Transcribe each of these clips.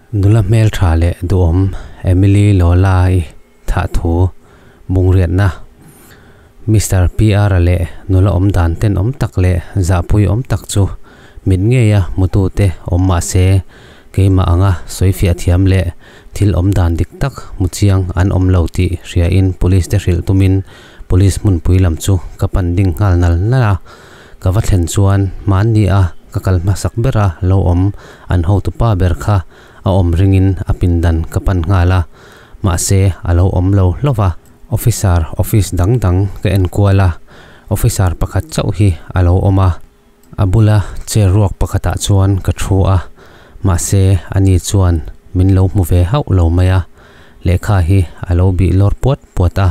Nula hmeltha leh duhawm Emily Lola-i thah thu bungriatna Mister PR-a leh nula awm dan tenawm tak leh zahpui awm tak chu mit ngeia hmutute awm mah se keimah anga sawifiah thiam leh thil awm dan dik tak hmu chiang an awm lo tih hriain police te hrilh tumin police hmunpui lam chu ka pan ding nghal nal nal a. Ka va thlen chuan hmanni a ka kal hmasak bera lo awm an hotupa ber kha a awm ringin a pindan ka pan nghal a, mahse a lo awm lo hlauh a. Officer office dang dang ka en kual a, officer pakhat chauh hi a lo awm a, a bula chair ruak pakhatah chuan ka thu a, mahse ani chuan min lo hmu ve hauh lo mai a, lehkha hi a lo bih lawr puat puat a,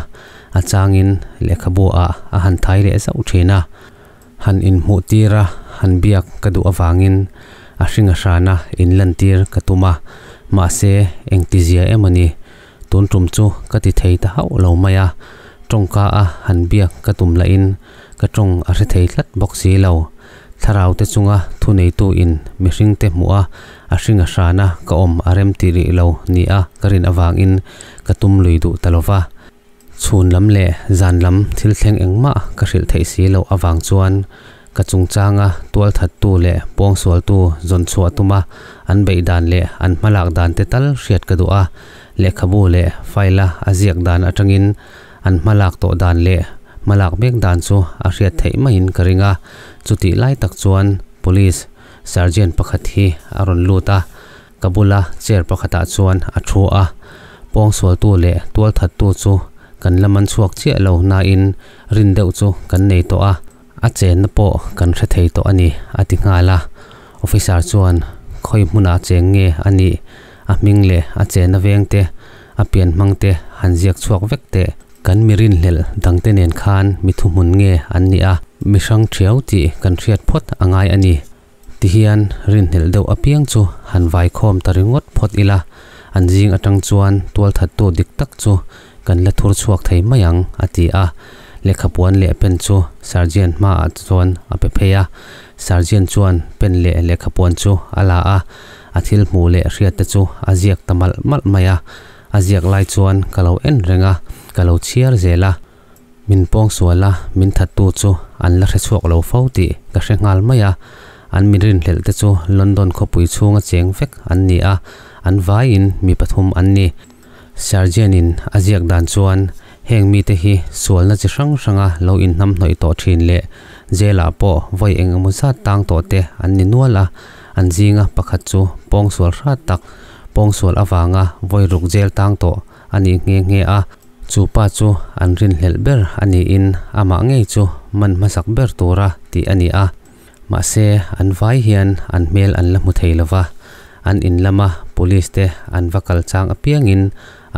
a changin lehkhabu ah a han thai leh zauh thin a. Han inhmuh tir a, han biak ka duh avangin a hring a hrana inlantir ka tum a, mahse engtizia emaw ni, tun tum chu ka ti thei ta hauh lo mai a, tawngka a han biak ka tum lahin ka tawng a hre thei tlat bawk si lo. Thlarau te chunga thuneitu in mihring te hmuh a, a hring a hrana ka awm a rem ti rih lo ni a ka rin avangin ka tum lui duh ta lo va. Chhun lam leh zan lam thil thleng engmah ka hrilh theih si loh avang chuan ka chungchanga tualthattu leh pawngsualtu zawn chhuah tuma an beih dan leh an hmalak dan te tal hriat ka duh a, lehkhabu leh file-a a ziak dan atangin an hmalak tawh dan leh hmalak mek dan chu a hriat theih maiin ka ring a. Chutih lai tak chuan Police Sergeant pakhat hi a rawn lut a, Ka bula chair pakhatah chuan a thu a, pawngsualtu leh tualthattu chu kan la man chhuak chiah lo nain rin deuh chu kan nei tawh a, a chenna pawh kan hre thei tawh a ni, a ti nghal a. Officer chuan khawi hmunah cheng nge a nih, a hming leh a chenna veng te, a pian hmang te han ziak chhuak vek teh. Kan mi rinhlelh dangte nen khan mi thuhmun nge an nih a, mi hrang thiau tih kan hriat phawt a ngai a ni. Tihian rinhlelh deuh apiang chu han vai khawm ta ringawt phawt ila, an zing atang chuan tualthattu dik tak chu kan la thur chhuak thei mai ang, a ti a. Lehkhapuan leh pen chu Sergeant hmaah chuan a pe phei a. Sergeant chuan pen leh lehkhapuan chu a la a, a thil hmuh leh hriat te chu a ziak ta malh malh mai a. A ziak lai chuan ka lo en reng a, ka lo chhiar zel a. Min pawngsual a, min thattu chu an la hre chhuak lo fo tih ka hre nghal mai a. An mi rinhlelh te chu London khawpui chhunga cheng vek an ni a, an vaiin mi pathum an ni. Sergeant-in a ziak dan chuan heng mite hi sualna chi hrang hranga lo inhnamhnawih tawh thin leh jail-ah pawh vawi eng emaw zat tang tawh te an ni nual a, an zinga pakhat chu pawngsual hrat tak, pawngsual avanga vawi ruk jail tang tawh a ni nghe nghe a. Chu pa chu an rinhlelh ber a niin amah ngei chu man hmasak ber tura tih a ni a. Mahse, an vai hian an hmel an la hmu thei lo va, an in lama police te an va kal chang apiangin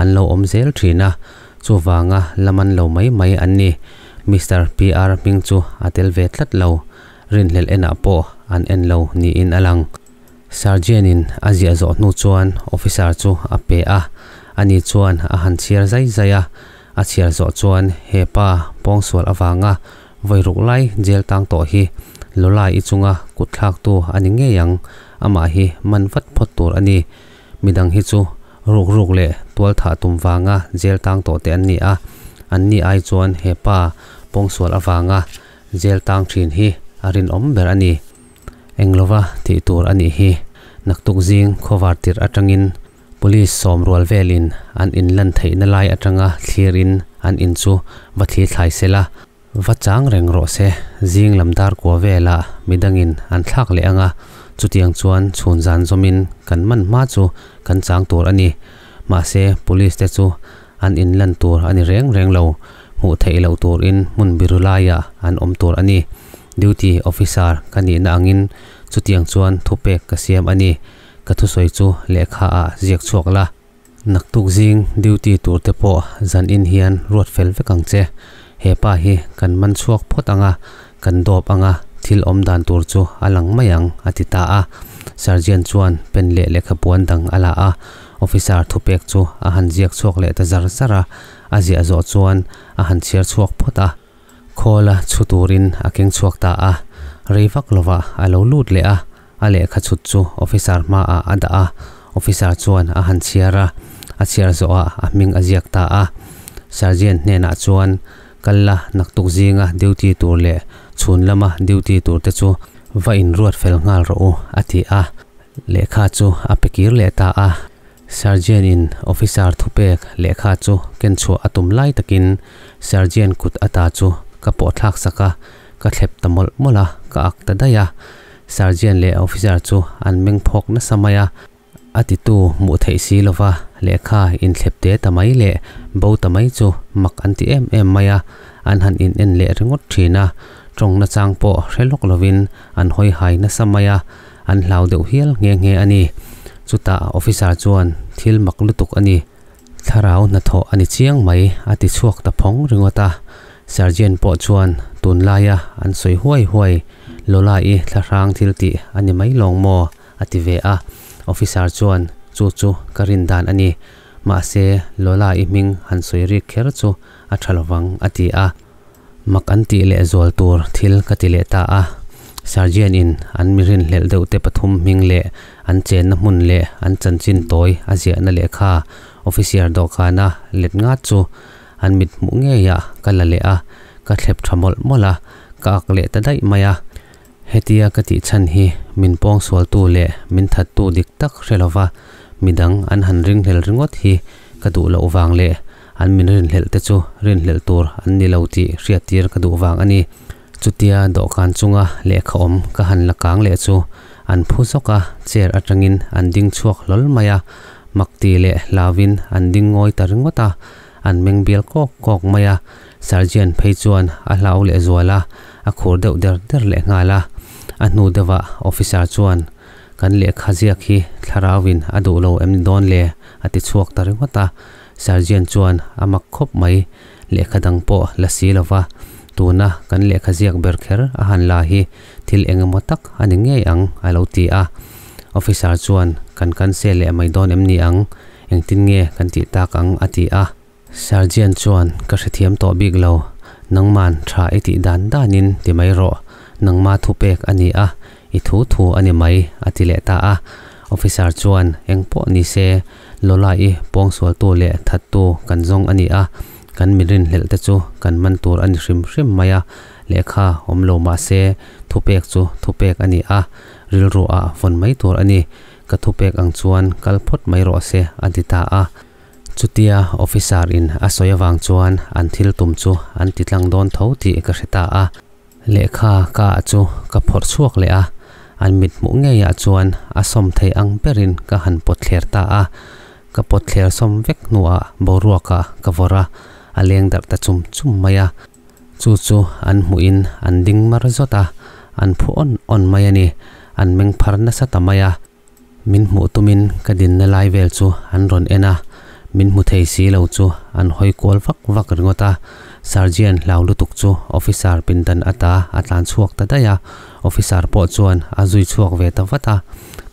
an lo awm zel thin a, chuvanga la man lo mai mai an ni. Mister PR hming chu a tel ve tlat lo, rinhlelh enah pawh an en lo niin a lang. Sergeant-in a ziah zawh hnu chuan officer chu a pe a, ani chuan a han chhiar zai zai a, a chhiar zawh chuan he pa pawngsual avanga vawi ruk lai jail tang tawh hi Lola-i chunga kut thlaktu a ni ngei ang, amah hi man vat phawt tur a ni. Midang hi chu ruk ruk leh tual thah tum vanga jail tang tawh te an ni a, anni ai chuan he pa pawngsual avanga jail tang thin hi a rinawm ber a ni. Eng lova tih tur a nih hi. Naktuk zing khawvar tirh atangin Police sawm rual velin an in lan theihna lai atanga thlirin an in chu va thli thlai se la, va chang reng rawh se. Zing lam dar kua velah midangin an thlak leh anga, chutiang chuan chhun zan zawmin kan man hma chu kan chang tur a ni. Mahse Police te chu an in lan tur a ni reng reng lo, hmuh theih loh turin hmun biru laiah an awm tur a ni. Duty officer ka nihna angin chutiang chuan thupek ka siam a ni. Ka thusawi chu lehkha ah ziak chhuak la. Naktuk zing duty tur te pawh zan in hian ruat fel vek ang che. He pa hi kan man chhuak phawt ang a, kan dawp ang a, thil awm dan tur chu a lang mai ang, a ti ta a. Sergeant chuan pen leh lehkhapuan dang a la a, officer thupek chu a han ziak chhuak leh ta zar zar a. A ziah zawh chuan a han chhiar chhuak phawt a. Khawla chhu turin a keng chhuak ta a, rei vak lovah a lo lut leh a, a lehkha chhut chu officer hmaah a dah a, Officer chuan a han chhiar a, a chhiar zawhah a hming a ziak ta a. Sergeant hnenah chuan, Kal la, naktuk zinga duty tur leh chhun lama duty tur te chu va inruat fel nghal rawh u, a ti a. Lehkha chu a pe kir leh ta a. Sergeant in officer thupek lehkha chu ken chhuah a tum lai takin Sergeant kut ata chu ka pawh thlak sak a, ka thlep ta mawlh mawlh a, ka ak ta daih a. Sergeant leh officer chu an meng phawk nasa mai a, a titu hmuh theih si lova lehkha inthlep te ta mai leh bo ta mai chu mak an ti em em mai a, an han in en leh ringawt thin a, tawng nachang pawh hre lawk lovin an hawi hai nasa mai a, an hlau deuh hial nghe nghe a ni. Chutah officer chuan thil mak lutuk a ni. Thlarau hnathawh a ni chiang mai a ti chhuak ta phawng ringawt a. Sergeant pawh chuan tunlaia an sawi huai huai Lola-i thlahrang thil tih a ni mai lawng maw? a ti ve a. Officer chuan chu chu ka rin dan a ni. Mahse Lola-i hming han sawi rik kher chu a tha lovang a ti a. Mak an tih leh zual tur thil ka ti leh ta a. Sergeant in an mi rinhlelh deuh te pathum hming leh an chenna hmun leh an chanchin tawi a ziahna lehkha officer dawhkana let ngat chu an mit hmuh ngeiah ka la leh a, ka thlep tha mawlh mawlh a, ka ak leh ta daih mai a. Hetia ka tih chhan hi min pawngsualtu leh min thattu dik tak hre lova midang an han ringhlel ringawt hi ka duh loh vang leh an min rinhlelh te chu rinhlelh tur an ni lo tih hriattir ka duh vang a ni. Chutia dawhkan chunga lehkha awm ka han la kang leh chu an phu zawk a, chair atangin an ding chhuak hlawl mai a, makti leh hlauvin an ding ngawi ta ringawt a, an meng bial kawk kawk mai a, Sergeant phei chuan a hlau leh zual a, a khur deuh der der leh nghal a. A hnu deuhah officer chuan, Kan lehkha ziak hi thlarauin a duh lo em ni dawn le? a ti chhuak ta ringawt a. Sergeant chuan a mak khawp mai, lehkha dang pawh la si lo va, tuna kan lehkha ziak ber kher a han la hi thil eng emaw tak a ni ngei ang a lo ti a. Officer chuan kan cancel leh mai dawn em ni ang? Engtin nge kan tih tak ang? a ti a. Sergeant chuan ka hrethiam tawh bik lo, nangman tha i tih dan danin ti mai rawh, nangma thupek a ni a, i thu thu a ni mai a ti leh ta a. Officer chuan eng pawh ni se Lola-i pawngsualtu leh thattu kan zawng a ni a, kan mi rinhlelh te chu kan man tur a ni hrim hrim mai a, lehkha awm lo mah se thupek chu thupek a ni a, rilru ah vawn mai tur a ni, ka thupek ang chuan kal phawt mai rawh se a ti ta a. Chutia officer in a sawi avang chuan an thil tum chu an ti tlang dawn tho tih ka hre ta a. Lehkha ka ah chu ka phawrh chhuak leh a, an mit hmuh ngeiah chuan a sawm thei ang berin ka han pawt thler ta a. Ka pawt thler sawm vek hnuah boruakah ka vawrh a, a leng darh ta chum chum mai a. Chu chu an hmuhin an ding mar zawt a, an phu awn awn mai a ni. An meng phar nasa ta mai a. Min hmuh tumin ka dinna lai vel chu an rawn en a, min hmu thei si lo chu an hawi kual vak vak ringawt a. Sergeant hlau lutuk chu officer pindan ata a tlan chhuak ta daih a, officer pawh chuan a zui chhuak ve ta vat a.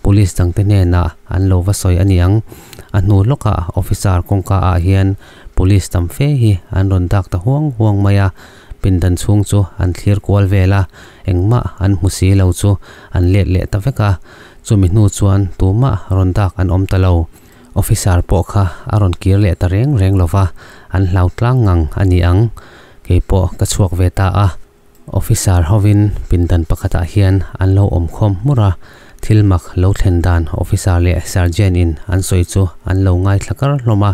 Police dangte hnenah an lo va sawi a niang. A hnu lawkah officer kawngka ah hian police tam fe hi an rawn dak ta huang huang mai a, pindan chhung chu an thlir kual vel a, engmah an hmu si lo chu an let leh ta vek a. Chumi hnu chuan tumah rawn dak an awm ta lo. Officer pawh kha a rawn kir leh ta reng reng lo va, an hlau tlang ngang a ni ang. Kei pawh ka chhuak ve ta a. Officer hovin pindan pakhatah hian an lo awm khawm hmur a, thil mak lo thlen dan officer leh sergeant in an sawi chu an lo ngaithla kar hlawm a.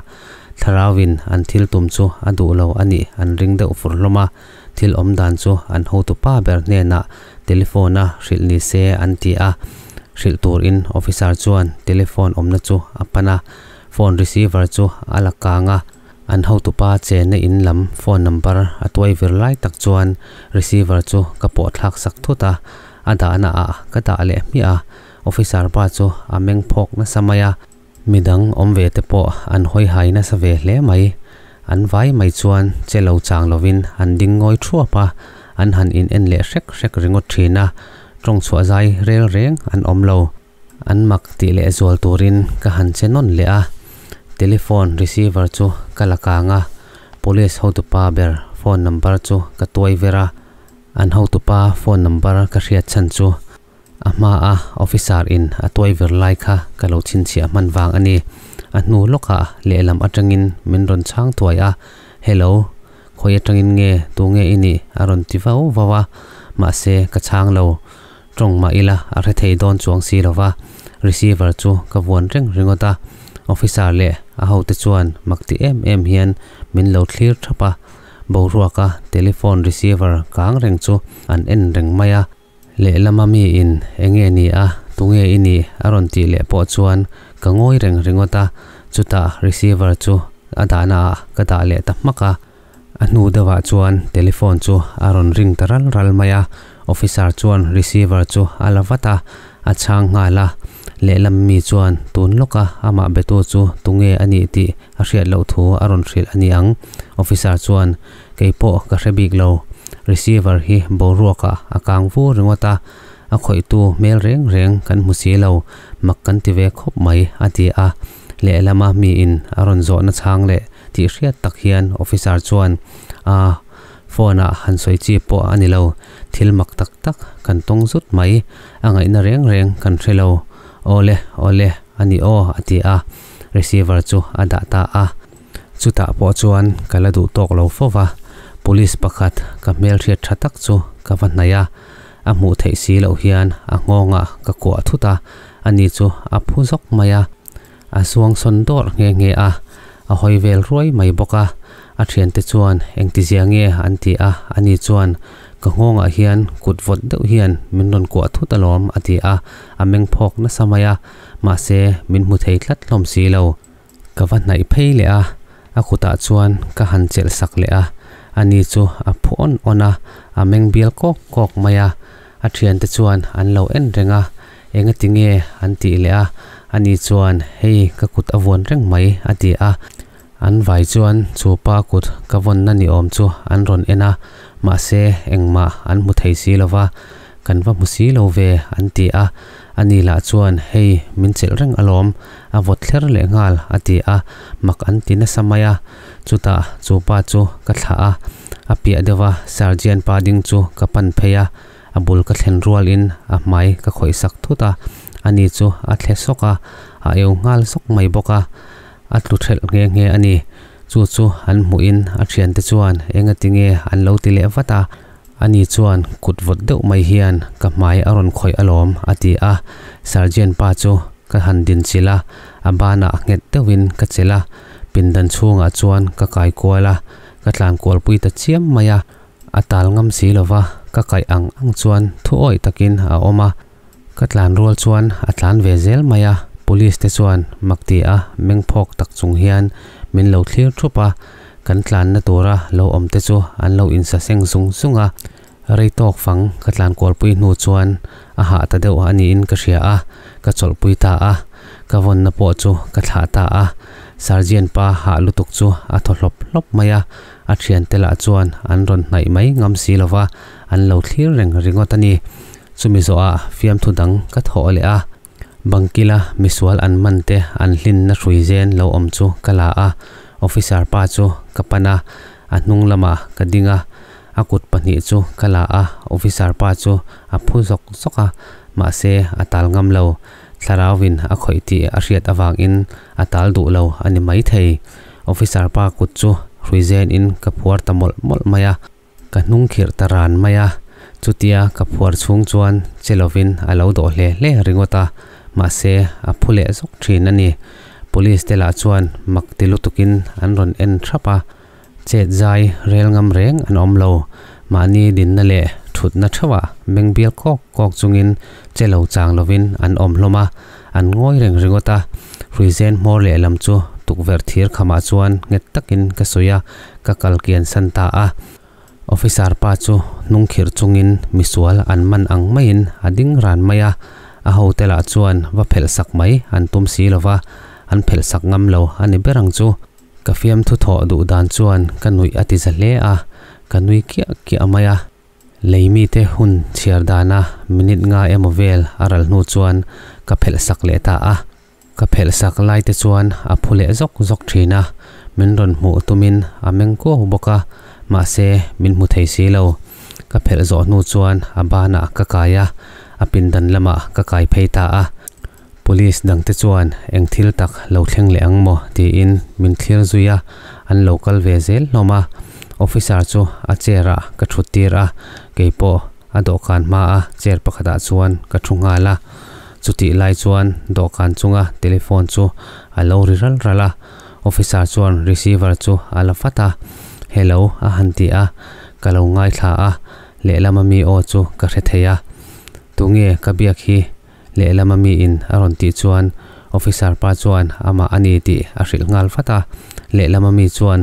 Thlarauin an thil tum chu a duh lo a nih an ring deuh fur hlawm a. Thil awm dan chu an hotupa ber hnenah telephone a hrilh ni se an ti a, hrilh turin officer chuan telephone awmna chu a pan a, phone receiver chu a la kang a, an hotupa chenna in lam phone number a tuai vir lai tak chuan receiver chu ka pawh thlak sak thut a, a dahna ah ka dah leh hmiah a, officer pa chu a meng phawk nasa mai a. Midang awm ve te pawh an hawi hai nasa ve hle mai. An vai mai chuan che lo chang lovin an ding ngawi thuap a, an han in en leh hrek hrek ringawt thin a, tawng chhuah zai rel reng an awm lo. An mak tih leh zual turin ka han che nawn leh a, telephone receiver chu ka la kang a, police hotupa ber phone number chu ka tuai ver a, an hotupa phone number ka hriat chhan chu. A hma a officer in a tuai vir lai kha ka lo chhinchhiah hman vang a ni. A hnu lawkah lehlam atangin min rawn chhang thuai a, Hello, khawi atangin nge, tunge i nih? a rawn ti vau vau a, mahse ka chhang lo. Tawng mah ila a hre thei dawn chuang si lo va, receiver chu ka vuan reng ringawt a, officer leh a hote chuan mak ti em em hian min lo thlir thap a, boruaka telephone receiver kang reng chu an en reng mai a. Lehlama mi in enge ni a, tunge i nih a rawn tih leh pawh chuan ka ngawi reng ringawt a, chutah receiver chu a dahna ah ka dah leh ta hmak a. A hnu deuhah chuan telephone chu a rawn ring ta ral ral mai a, officer chuan receiver chu a la vat a, a chhang nghal a. Lehlam mi chuan tun lawka amah betu chu tunge a nih tih a hriat loh thu a rawn hrilh a ni ang. Officer chuan, Keipawh ka hre bik lo, receiver hi boruakah a kang vur ringawt a, a khawihtu hmel reng reng kan hmu si lo, mak kan ti ve khawp mai, a ti a. Lehlama miin a rawn zawhna chhang leh tih hriat tak hian officer chuan, A, phone-ah han sawi chi pawh a ni lo, thil mak tak tak kan tawng zut mai, a ngaihna reng reng kan hre lo. Awle, awle, a ni aw, a ti a, receiver chu a dah ta a. Chutah pawh chuan ka la duh tawk lo fo va, police pakhat ka hmelhriat tha tak chu ka va hnaih a, a hmuh theih si loh hian a nghawngah ka kuah thut a, ani chu a phu zawk mai a, a zuang sawn dawrh nghe nghe a, a hawi vel ruai mai bawk a, a thiante chuan engtizia nge an ti a, ani chuan ka nghawngah hian kut vawt deuh hian min rawn kuah thut alawm a ti a, a meng phawk nasa mai a, mahse min hmu thei tlat hlawm si lo. Ka va hnaih phei leh a, a kutah chuan ka han chelh sak leh a, ani chu a phu awn awn a, a meng bial kawk kawk mai a, a thiante chuan an lo en reng a, engati nge an tih leh a, ani chuan hei ka kut a vuan reng mai a ti a, an vai chuan chu pa kut ka vawnna ni awm chu an rawn en a, mahse engmah an hmu thei si lo va, kan va hmu si lo ve an ti a, ani lah chuan hei min chelh reng alawm, a vawt thler leh nghal a ti a, mak an ti nasa mai a, chutah chu pa chu ka thlah a, a piah deuh a Sergeant pa ding chu ka pan phei a, a bul ka thlen rual in a hmai ka khawih sak thut a, ani chu a thle sawk a, a eu nghal sawk mai bawk a, a tlu thelh nghe nghe a ni, chu chu an hmuh in a thiante chuan engati nge an lo ti leh vat a, ani chuan kut vawt deuh mai hian ka hmai a rawn khawih alawm a ti a, Sergeant pa chu ka han din chilh a, a banah nghet deuhin ka chelh a, pindan chhungah chuan ka kai kual a, ka tlan kualpui ta chiam mai a, a tal ngam si lova ka kaih ang ang chuan thu awih takin a awm a, ka tlan rual chuan a tlan ve zel mai a, police te chuan mak ti a meng phawk tak chung hian min lo thlir thup a, kan tlanna tura lo awm te chu an lo insaseng zung zung a. Rei tawk fang ka tlan kualpui hnu chuan a hah ta deuh a niin ka hria a, ka chawlhpui ta a, ka vawnna pawh chu ka thlah ta a. Sergeant pa hah lutuk chu a thaw hlawp hlawp mai a, a thiante lah chuan an rawn hnaih mai ngam si lo va, an lo thlir reng ringawt a ni. Chumi zawhah fiamthu dang ka thawh leh a, bangkila misual an man te an hlinna hrui zen lo awm chu ka la a, officer pa chu ka pan a, a hnung lamah ka ding a, A kut pahnih chu ka la a, officer pa chu a phu zawk zawk a, mahse a tal ngam lo. Thlarauin a khawih tih a hriat avangin a tal duh lo a ni maithei. Officer pa kut chu hrui zenin ka phuar ta mawlh mawlh mai a, ka hnung khirh ta ran mai a, chutia ka phuar chhung chuan che lovin a lo dawh hle hle ringawt a, mahse a phu leh zawk thin a ni. Police te lah chuan mak ti lutukin an rawn en thap a. Chet zai rel ngam reng an awm lo. Mahni dinna leh thutna theuhah meng bial kawk kawk chungin che lo chang lovin an awm hlawm a, an ngawi reng ringawt a. Hruizen hmawr lehlam chu tukverh thir khamah chuan nghet takin ka sawi a, ka kal kian san ta a. Officer pa chu hnung khirh chungin misual an man ang maiin a ding ran mai a, a hote lah chuan va phelh sak mai an tum si lova, an phelh sak ngam lo a ni ber ang chu. Ka fiamthu thawh duh dan chuan ka nuih a ti za hle a, ka nui kiah kiah mai a. Lei mite hun chhiar dana minute nga emaw vel a ral hnu chuan ka phelh sak leh ta a. Ka phelh sak lai te chuan a phu leh zawk zawk thin a, min rawn hmuh tumin a meng kuau bawk a, mahse min hmu thei si lo. Ka phelh zawh hnu chuan a banah ka kai a, a pindan lamah ka kai phei ta a. Police dangte chuan eng thil tak lo thleng leh ang maw tiin min thlir zui a, an lo kal ve zel hlawm a. Officer chu a chair ah ka thut tir a, keipawh a dawhkan hmaa chair pakhatah chuan ka thu nghal a. Chutih lai chuan dawhkan chunga telephone chu a lo ri ral ral a, officer chuan receiver chu a la vat a, Hello a han ti a, ka lo ngaithla a, lehlama mi aw chu ka hre thei a. Tunge ka biak hi? Lehlama miin a rawn tih chuan officer pa chuan amah a ni tih a hrilh nghal vat a, lehlama mi chuan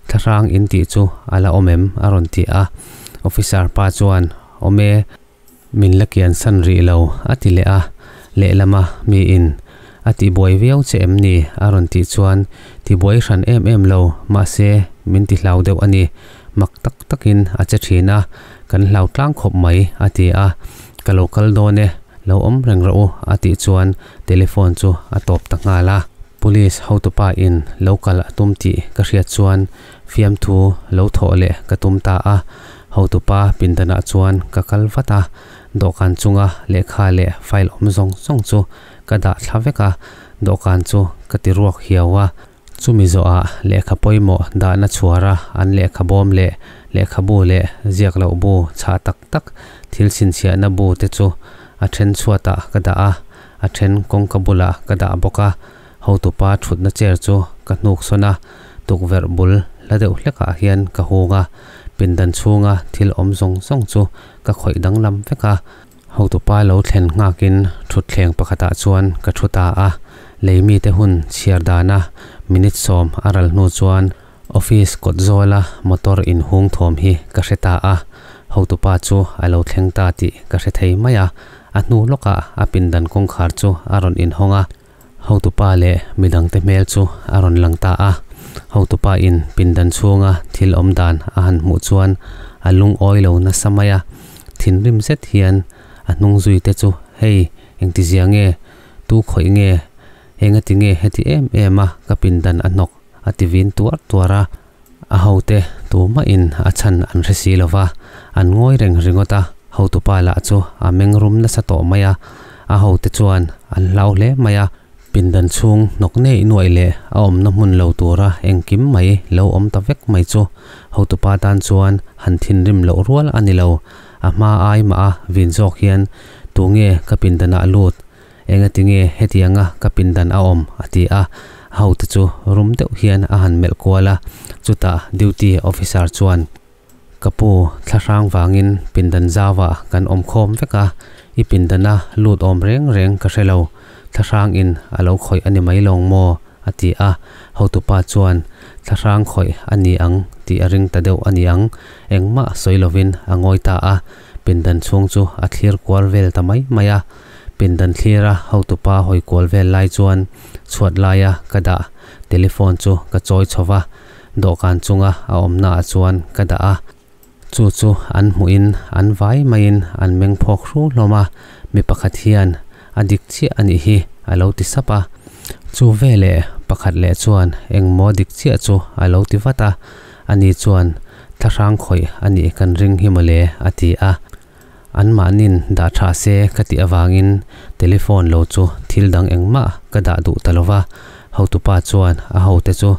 Thlahrang in tih chu a la awm em? a rawn ti a, officer pa chuan Awm e, min la kian san rih lo a ti leh a, lehlama miin A tibuai viau che em ni? a rawn tih chuan Tibuai hran em em lo, mahse min ti hlau deuh a ni, mak tak takin a che thin a, kan hlau tlang khawp mai a ti a, Ka lo kal dawn e, lo awm reng rawh u a tih chuan telephone chu a tawp ta nghal a. Police hotupa in lo kal a tum tih ka hriat chuan fiamthu lo thawh leh ka tum ta a, hotupa pindanah chuan ka kal vat a, dawhkan chunga lehkha leh file awm zawng zawng chu ka dah thla vek a, dawhkan chu ka ti ruak hiau a. Chumi zawhah lehkha pawimawh dahna chhuara an lehkha bawm leh lehkhabu leh ziak loh bu chhah tak tak thil chhinchhiahna bu te chu a then chhuatah ka dah a, a then kawngka bulah ka dah bawk a. Hotupa thutna chair chu ka hnuk sawn a, tukverh bul hla deuh hlekah hian ka hung a, pindan chhunga thil awm zawng zawng chu ka khawih danglam vek a. Hotupa lo thlen nghakin thutthleng pakhatah chuan ka thu ta a, lei mite hun chhiar dana minute sawm a ral hnu chuan office kawt zawla motor inhung thawm hi ka hre ta a, hotupa chu a lo thleng ta tih ka hre thei mai a, a hnu lawkah a pindan kawngkhar chu a rawn inhawng a. Hotupa leh midangte hmel chu a rawn lang ta a. Hotupa in pindan chhunga thil awm dan a han hmuh chuan a lungawi lo nasa mai a. Thinrim zet hian a hnung zui te chu, Hei, engtizia nge? Tu khawih nge? Engati nge heti em em a ka pindan a hnawk? a ti vin tuar tuar a. A hote tumah in a chhan an hre si lo va, an ngawi reng ringawt a, hotupa lah chu a meng rum nasa tawh mai a, a hote chuan an hlau hle mai a, pindan chhung hnawk nei nuaih leh a awmna hmun lo tura engkim mai lo awm ta vek mai chu hotupa tan chuan han thinrim loh rual a ni lo, a hma ai mah a vin zawk hian tunge ka pindanah lut Engatinge hetianga ka pindan a awm? a ti a, a hote chu rum deuh hian a han melh kual a, chutah duty officer chuan, Ka pu, thlahrang vangin pindan zauah kan awm khawm vek a, i pindana lut awm reng reng ka hre lo, thlahrang in a lo khawih a ni mai lawng maw? a ti a, hotupa chuan, Thlahrang khawih a ni ang tih a ring ta deuh a ni ang, engmah sawi lovin a ngawi ta a, pindan chhung chu a thlir kual vel ta mai mai a. Pindan thlira hotupa hawi kual vel lai chuan chhuat laia ka dah telephone chu ka chawi chho va, dawhkan chunga a awmnaah chuan ka dah a. Chu chu an hmuhin an vai maiin an meng phawk hru hlawm a, mi pakhat hian a dik chiah a nih hi a lo ti sap a. Chu veleh pakhat leh chuan engmaw dik chiah chu a lo ti vat a, ani chuan thlahrang khawih a nih kan ring hi mawle a ti a. Anmahnin dah tha se ka tih avangin telephone lo chu thil dang engmah ka dah duh ta lova, hotupa chuan a hote chu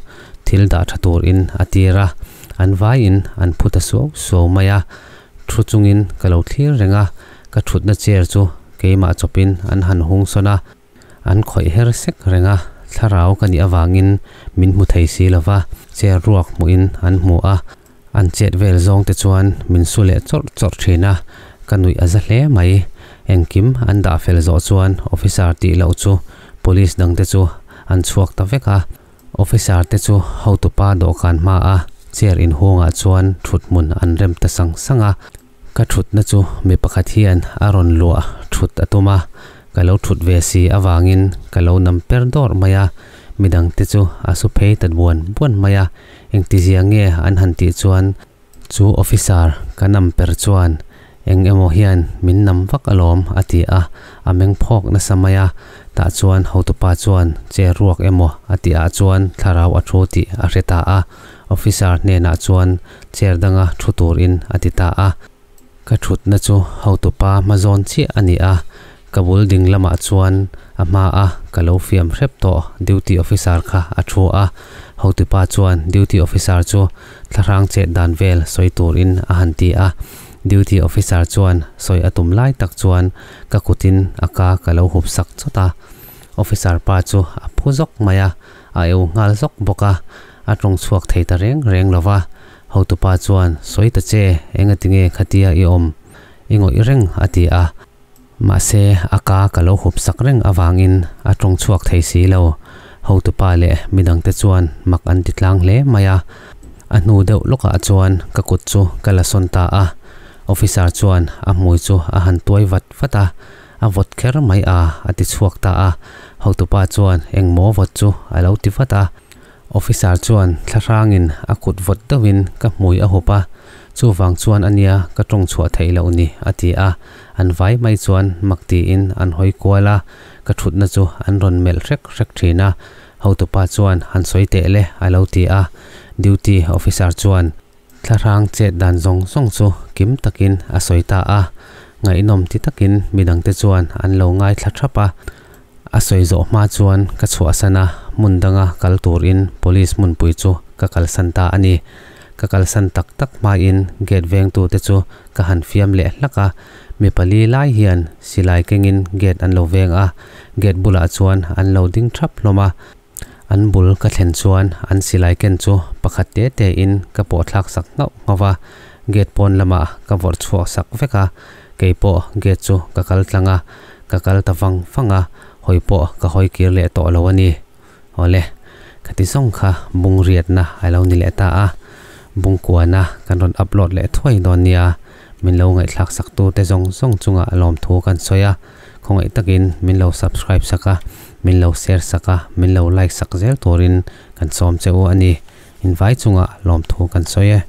thil dah tha turin a tir a, an vaiin an phu ta suau suau mai a, thu chungin ka lo thlir reng a, ka thutna chair chu keimah chawpin an han hung sawn a. An khawih her sek reng a, thlarau ka nih avangin min hmu thei si lo va, chair ruak hmuhin an hmu a, an chet vel zawng te chuan min su leh chawrh chawrh thin a, ka nuih a za hle mai. Engkim an dah fel zawh chuan officer tih loh chu police dang te chu an chhuak ta vek a, officer te chu hotupa dawhkan hma a chair inhungah chuan thuthmun an rem ta sang sang a. Ka thutna chu mi pakhat hian a rawn luah thut a tum a, ka lo thut ve si avangin ka lo nam per dawrh mai a, midangte chu a su phei ta buan buan mai a, engtizia nge an han tih chuan chu officer ka nam per chuan eng emaw hian min nam vak alawm a ti a, a meng phawk nasa mai a, tah chuan hotupa chuan che ruak emaw a tih ah chuan thlarau a thu tih a hre ta a, officer hnenah chuan chair danga thu turin a ti ta a. Ka thutna chu hotupa hma zawn chiah a ni a, ka bul ding lamah chuan a hma a ka lo fiam hrep tawh duty officer kha a thu a, hotupa chuan duty officer chu thlahrang chet dan vel sawi turin a han ti a, duty officer chuan sawi a tum lai tak chuan ka kutin a ka ka lo hup sak chawt a, officer pa chu a phu zawk mai a, a eu nghal zawk bawk a, a tawng chhuak thei ta reng reng lova. Hotupa chuan, Sawi ta che, engatinge khatia i awm? I ngawih reng, a ti a. Mahse, a ka ka lo hup sak reng avangin a tawng chhuak thei si lo. Hotupa leh midangte chuan mak an ti tlang hle mai a. A hnu deuh lawkah chuan ka kut chu ka la sawn ta a. Officer chuan a hmui chu a han tuai vat vat a, A vawt kher mai a, a ti chhuak ta a. Hotupa chuan engmaw vawt chu a lo ti vat a. Officer chuan thlahrangin a kut vawt deuhin ka hmui a hup a, chuvang chuan a nia ka tawng chhuah theih loh ni, a ti a. An vai mai chuan mak tiin an hawi kual a, ka thutna chu an rawn melh hrek hrek thin a. Hotupa chuan han sawi teh le a lo ti a. Duty officer chuan thlahrang chet dan zawng zawng chu kim takin a sawi ta a. Ngaihnawm ti takin midangte chuan an lo ngaithla thap a. A sawi zawh hma chuan ka chhuahsan a, hmun danga kal turin police hmunpui chu ka kalsan ta a ni. Ka kalsan tak tak hmain gate vengtute chu ka han fiam leh hlak a, mi pali lai hian silai kengin gate an lo veng a, gate bulah chuan an lo ding thap hlawm a. An bul ka thlen chuan an silai ken chu pakhat te te in ka pawh thlak sak nghauh nghauh va, gate pawn lamah ka vawrh chhuak sak vek a, kei pawh gate chu ka kal tlang a, ka kal ta vang vang a, hawi pawh ka hawi kir leh tawh lo a ni. Awle, khati zawng kha bung riatna a lo ni leh ta a, bung kuana kan rawn upload leh thuai dawn nia, min lo ngaihthlak sak tu te zawng zawng chungah lawmthu kan sawi a. Khawngaih takin min lo subscribe sak a, min lo share sak a, min lo like sak zel turin kan sawm che u a ni. Invai chungah lawmthu kan sawi e.